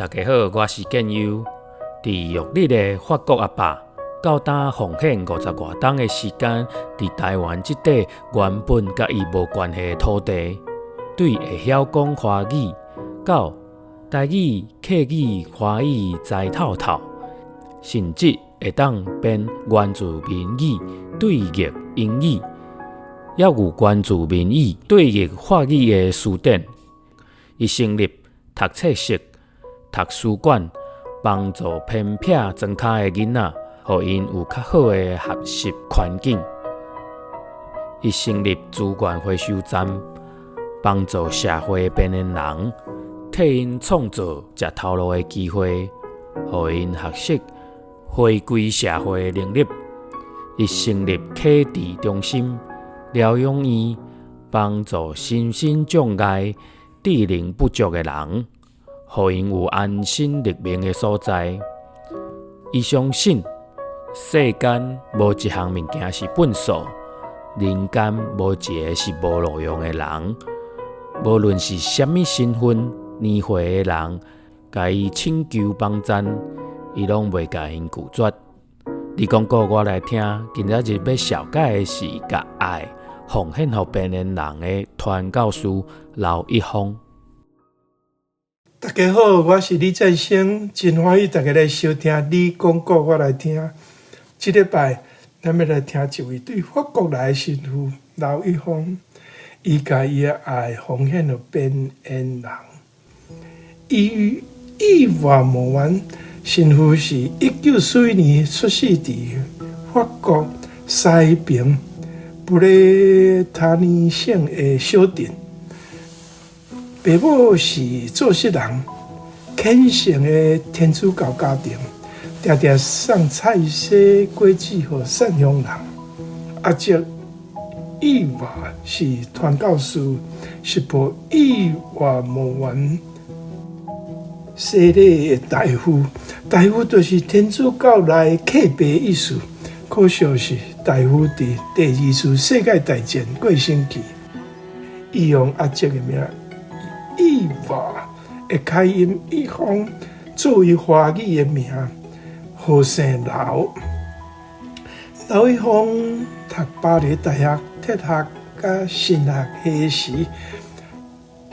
大家好，我是建佑。佇玉里的法國阿爸，到今奉獻50外冬的時間，佇台灣這塊原本佮伊無關係的土地，對會曉講華語到台語、客語、華語知透透，甚至會當編原住民語對譯英語，猶有原住民語對譯法語的辭典。伊成立讀冊室、圖書館，幫助偏僻莊跤的囡仔，予𪜶有較好的學習環境。伊成立資源回收站，幫助社會邊緣人，替𪜶創造食頭路的機會，予𪜶學習回歸社會的能力。伊成立啟智中心、療養院，幫助身心障礙、智能不足的人，予𪜶有安身立命的所在。伊相信世間無一項物件是糞埽，人間無一个是無路用的人。無論是啥物身份、年歲的人，共伊請求幫贊，伊攏袂共𪜶拒絕。你講故我來聽，今仔日欲紹介的是共愛奉獻予邊緣人的傳教士劉一峰。大家好，我是李振興，真歡喜大家來收聽你講故我來聽。這禮拜，咱欲來聽一位對法國來的神父劉一峰，伊共伊的愛奉獻予邊緣人。伊伊瓦莫萬神父是1941年出世佇法國西爿布列塔尼省的小鎮。爸母是做穡人，虔誠的天主教家庭，定定送菜洗果子予訕鄉人。阿叔伊瓦是傳教士，是予伊瓦莫萬洗禮的大夫，大夫就是天主教內客白意思。可惜是大夫佇第二次世界大戰過身去，伊用阿叔的名伊瓦的開音一方作為華語的名，號姓劉。劉一峰讀巴黎大學哲學佮神學系時，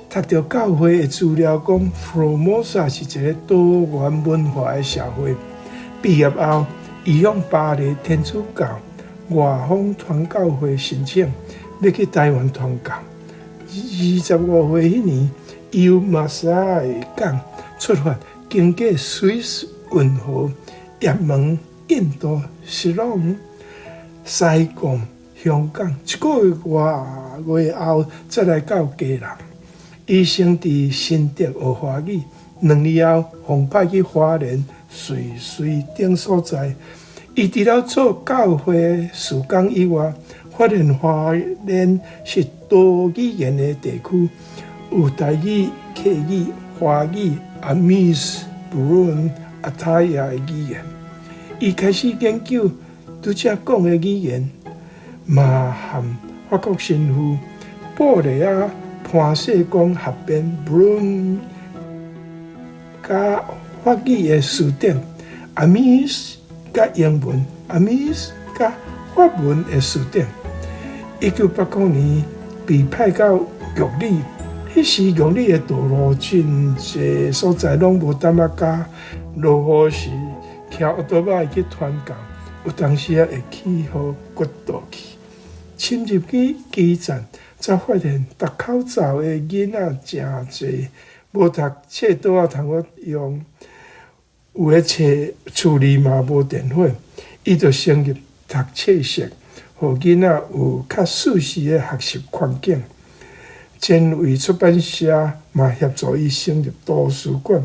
讀著教會的資料講，福爾摩沙是一个多元文化的社會。畢業後，伊向巴黎天主教外方傳教會申請，欲去台灣傳教。25歲彼年，伊由馬沙爾港出發，經過瑞士運河、也門、印度、錫朗、西貢、香港，一個月外月後，才來到基隆。伊先佇新竹學華語，2年後，奉派去花蓮、瑞穗等所在。伊除了做教會事工以外，發現花蓮是多語言的地區，有台語、客語、華語、阿美斯、布倫、阿泰亞的語言。伊開始研究拄才講的語言，嘛和法國神父布雷亞潘世光合編布倫佮法語的辭典，阿美斯佮英文，阿美斯佮法文的辭典。1980年被派到玉里，彼時玉里的道路真濟所在攏無淡仔膠，落雨時騎歐多擺去傳教，有當時仔會去予掘倒去。深入去基層，才發現戴口罩的囡仔誠濟，無讀冊倒仔通好用，有的冊厝裡嘛無電火，伊就成立讀冊室，予囡仔有較舒適的學習環境。前衛出版社嘛協助伊成立圖書館。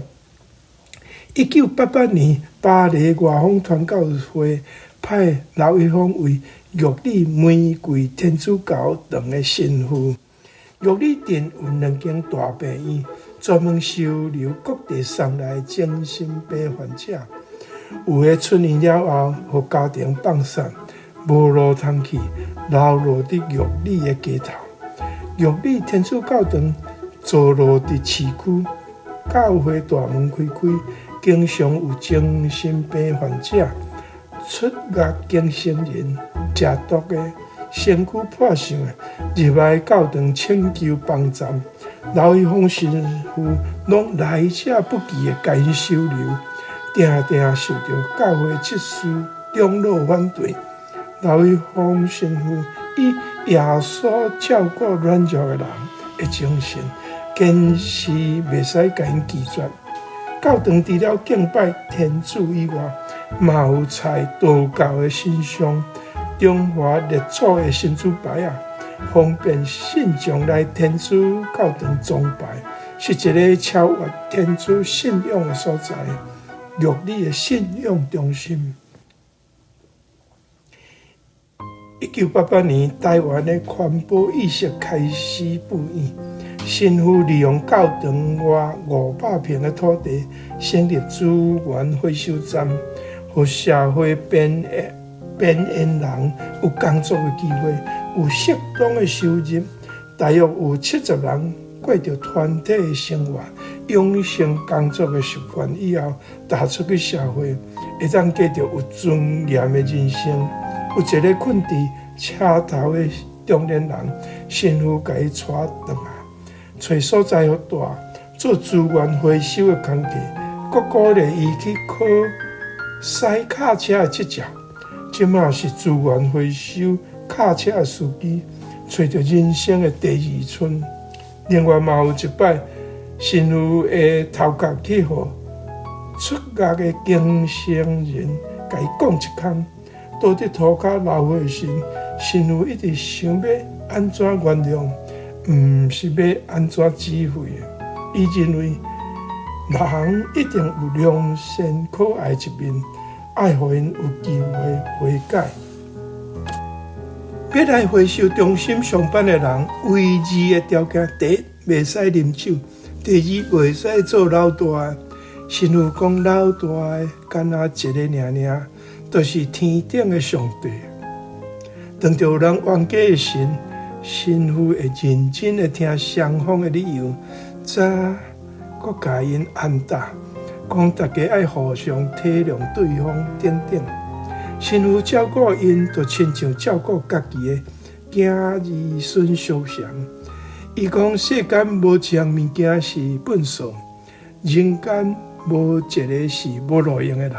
1988年，巴黎外方傳教會派劉一峰為玉里玫瑰天主教堂的神父。玉里鎮有兩間大病院，專門收留各地送來的精神病患者。有的出院了後，予家庭放散，無路通去，流落佇玉里的街頭。玉里天主教堂坐落佇市區，教會大門開開，經常有精神病患者、出獄更生人、食毒的、身軀破相的入來教堂請求幫助。劉一峰神父攏來者不拒的共𪜶收留，定定受著教會執事長老反對。劉一峰神父以耶穌照顧軟弱的人的精神，堅持袂使共𪜶拒絕。教堂除了敬拜天主以外，嘛有採道教的神像、中華列祖的神主牌仔，方便信眾來天主教堂崇拜，是一个超越天主信仰的所在，玉里的信仰中心。1988年，台灣的環保意識開始浮現，神父利用教堂外500坪的土地，成立資源回收站，予社會邊邊緣人有工作的機會，有適當的收入。大約有70人過著團體的生活，養成工作的習慣以後，踏出去社會，會當過著有尊嚴的人生。有一个睏佇車頭的中年人，神父共伊帶轉來，揣所在予蹛，做資源回收的工課，閣鼓勵伊去考駛卡車的執照。這馬是資源回收卡車的司機，揣著人生的第二春。另外嘛有一擺，神父的頭殼去予出獄的更生人，共伊講一空。倒佇塗跤流血時，神父一直想欲按怎原諒，毋是欲按怎指揮。伊認為人一定有良善可愛一面，愛予𪜶有機會悔改。欲來回收中心上班的人，唯二的條件：第一，袂使啉酒；第二，袂使做老大。神父講老大的，敢若一个爾爾。就是天頂的上帝。當著有人冤家的時，神父會認真的聽雙方的理由，再閣共𪜶安搭，講大家愛互相體諒對方等等。神父照顧𪜶，就親像照顧家己的囝兒孫相像。伊講世間無一項物件是糞掃，人間無一个是無路用的人。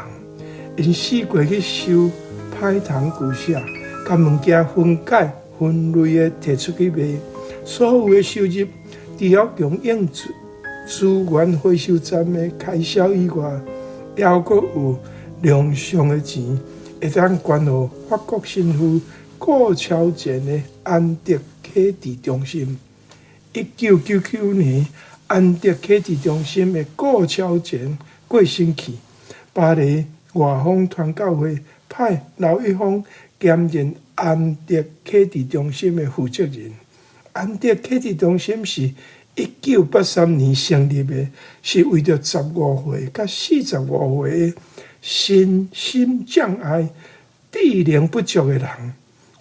𪜶四界去收歹蟲舊舍，共物件分解分類的提出去賣，所有的收入除了供應資源回收站的開銷以外，猶閣有良善的錢，會當捐予法國神父顧超前的安德啟智中心。1999年，安德啟智中心的顧超前過身去，巴黎外方傳教會派劉一峰兼任安德啟智中心的負責人。安德啟智中心是1983年成立的，是為著15歲佮45歲的身心障礙、智能不足的人，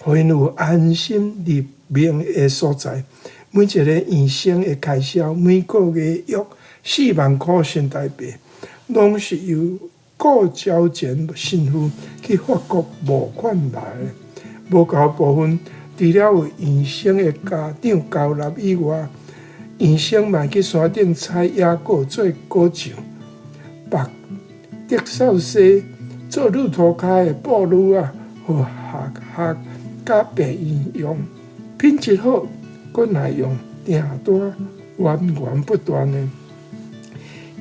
予𪜶有安心立命的所在。每一个醫生的開銷，每個月約4萬箍新台幣，攏是由顧昭前神父去法國募款來的。無夠部分，除了有醫生的家長交納以外，醫生嘛去山頂採野果做果醬，縛竹掃紗做路塗跤的布攄仔，予學校佮病院用，品質好，閣耐用，訂單源源不斷的。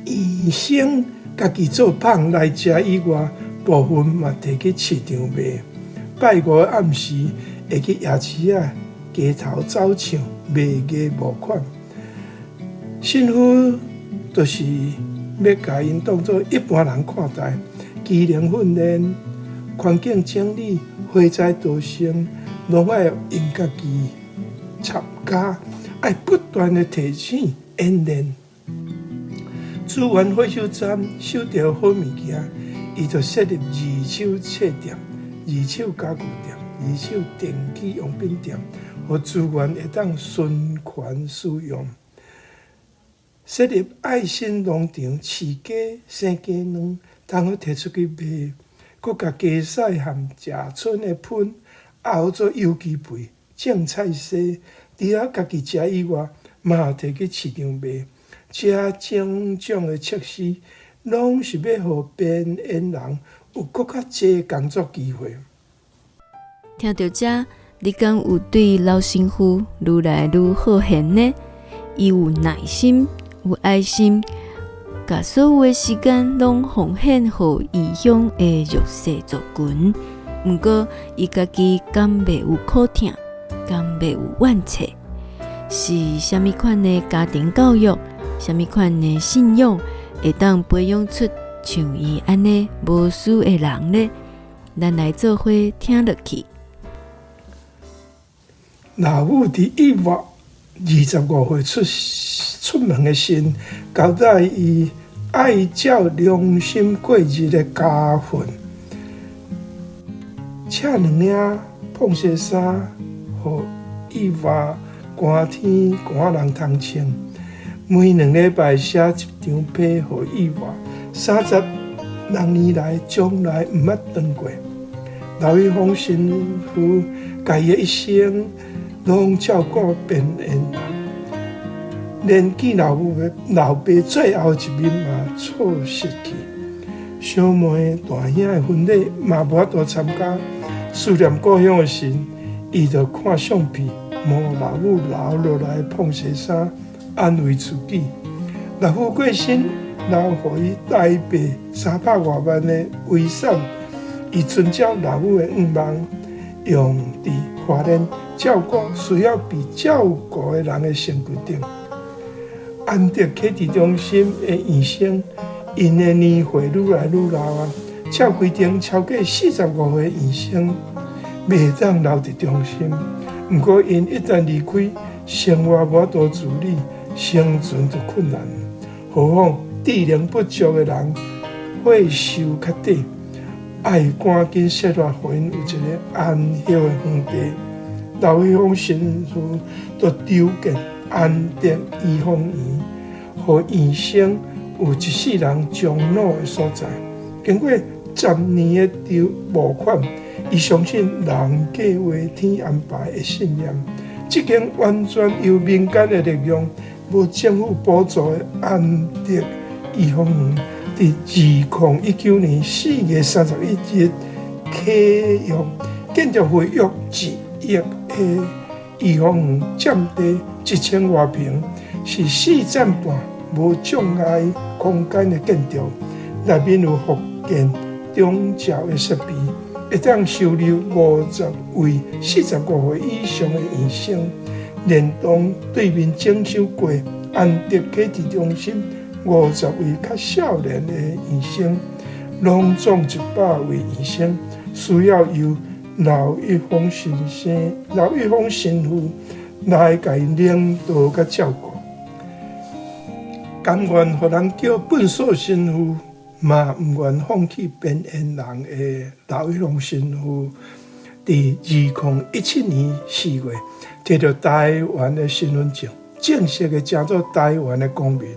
醫生家己做麭來食以外，部分嘛提去市場賣。拜五暗時會去夜市仔街頭走唱賣藝募款。神父就是欲共𪜶當做一般人看待，機能訓練、環境整理、火災逃生，攏愛𪜶家己參加，愛不斷的提醒演練。資源回收站收著好物件，伊就設立二手冊店、二手家具店、二手電器用品店，予資源會當循環使用。设立爱心农场，饲鸡、生鸡卵，通好提出去卖，阁共鸡屎和食賰的糞熬做有机肥，种菜薹。除了家己食以外，嘛提去市场卖。這種種的設施，攏是欲予邊緣人有閣較濟工作機會。聽著這，你敢有對老神父愈來愈好玄呢？伊有耐心，有愛心，共所有的時間攏奉獻予異鄉的弱勢族群。毋過，伊家己敢袂有苦疼，敢袂有怨嗟？是啥物款的家庭教育，啥物款的信仰，會當培養出像伊按呢無私的人呢？咱來做伙聽落去。老母佇一月25歲出門的時，交代伊愛照良心過日的家訓，車兩領膨瀉衫，予意外寒天寒人通穿。每2禮拜寫一張批予意外，36年來從來毋捌斷過。劉一峰神父共伊的一生攏照顧邊緣人，連見老母的老爸最後一面嘛錯失去。小妹大兄的婚禮嘛無法度參加，思念故鄉的時，伊就看相片，摸老母留落來的膨瀉衫，安慰自己。老母過身，留予伊台幣300外萬的遺產，伊遵照老母的願望，用佇花蓮照顧需要被照顧的人的身軀頂。安德啟智中心的醫生，𪜶的年歲愈來愈老啊，照規定超過45歲的醫生袂當留佇中心。毋過𪜶一旦離開，生活無法度自理，生存就困難。何況智能不足的人，歲壽較短，愛趕緊設法予𪜶有一个安歇的園地。劉一峰神父就籌建安德醫護院，予醫生有一世人終老的所在。經過10年的籌募款，伊相信人計劃天安排的信念。這間完全由民間的力量，無政府補助的安德醫護院，佇2019年4月31日啟用，建築費約1億的醫護院，佔地1000外坪，是四棧半無障礙空間的建築，內面有復健長照的設備，會當收留50位45歲以上的醫生，連同對面整修過安德啟智中心50位較少年的醫生，攏總100位醫生，需要由劉一峰先生、劉一峰神父來共𪜶領導佮照顧。甘願予人叫糞掃神父，嘛毋願放棄邊緣人的劉一峰神父，佇2017年4月摕著台灣的身份證，正式的成做台灣的公民。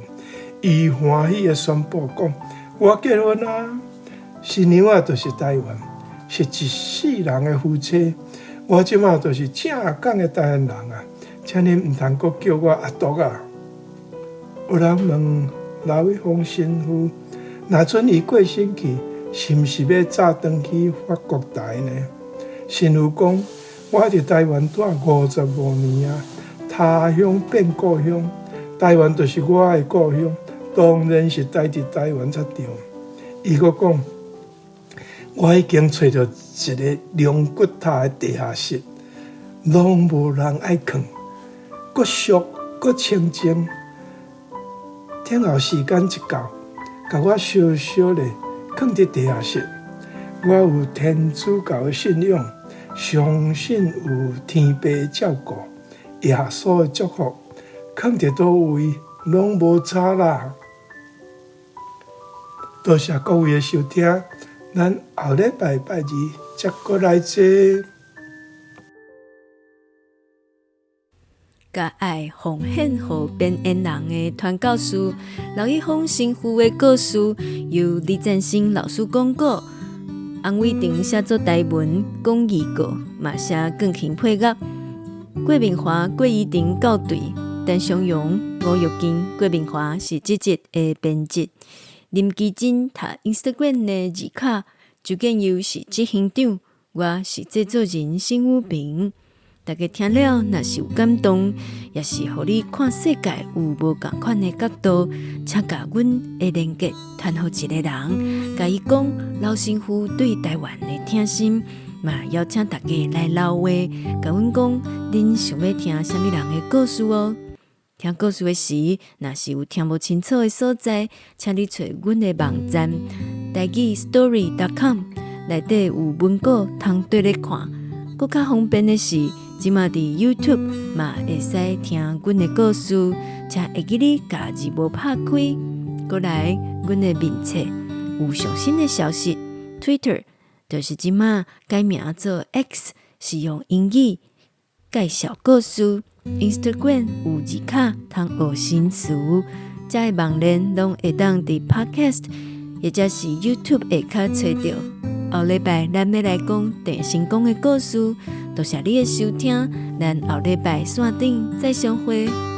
伊歡喜的宣布講：我結婚啊，新娘仔就是台灣，是一世人的夫妻。我這馬就是正港的台灣人啊，請恁毋通閣叫我阿獨啊。有人問劉一峰神父，若准伊過身去，是毋是欲早轉去法國台呢？神父講：我佇台灣住55年啊，他鄉變故鄉，台灣就是我的故鄉，當然是待佇台灣才對。伊閣講：我已經揣著一个龍骨塔的地下室，攏無人愛囥，閣俗閣清靜。等候時間一到，共我小小咧囥佇地下室。我有天主教的信仰，相信有天父照顧，耶穌的祝福，囥佇佗位攏無差啦。多謝各位的收聽，咱後禮拜拜二再閣來坐。佮愛奉獻予邊緣人的傳教士劉一峰神父的故事，由李振興老師講古，洪偉霆寫作台文講義稿，嘛寫鋼琴配樂。郭明華、郭怡婷校對，陳松勇、吳玉金、郭明華是這集的編輯。林基珍讀 Instagram 的字卡，周建佑是執行長，我是製作人沈宇平。大家聽了，若是有感動，抑是予你看世界有無仝款的角度，請共阮的連結傳予一個人，共伊講老神父對台灣的疼心，嘛邀請大家來留話，共阮講恁想欲聽啥物人的故事哦。聽故事的時，若是有聽無清楚的所在，請你揣阮的網站台語 story.com 內底有文稿通綴咧看。閣較方便的是，這馬佇 YouTube 嘛會使聽阮的故事，請會記得共字幕拍開。閣來，阮的面冊有上新的消息，Twitter 就是這馬改名做 X，是用英語介紹故事。Instagram 有字卡通學新詞，這个網連攏會當佇 Podcast 或者是 YouTube 下跤揣著。後禮拜咱欲來講鄭成功的故事，多謝你的收聽，咱後禮拜線頂再相會。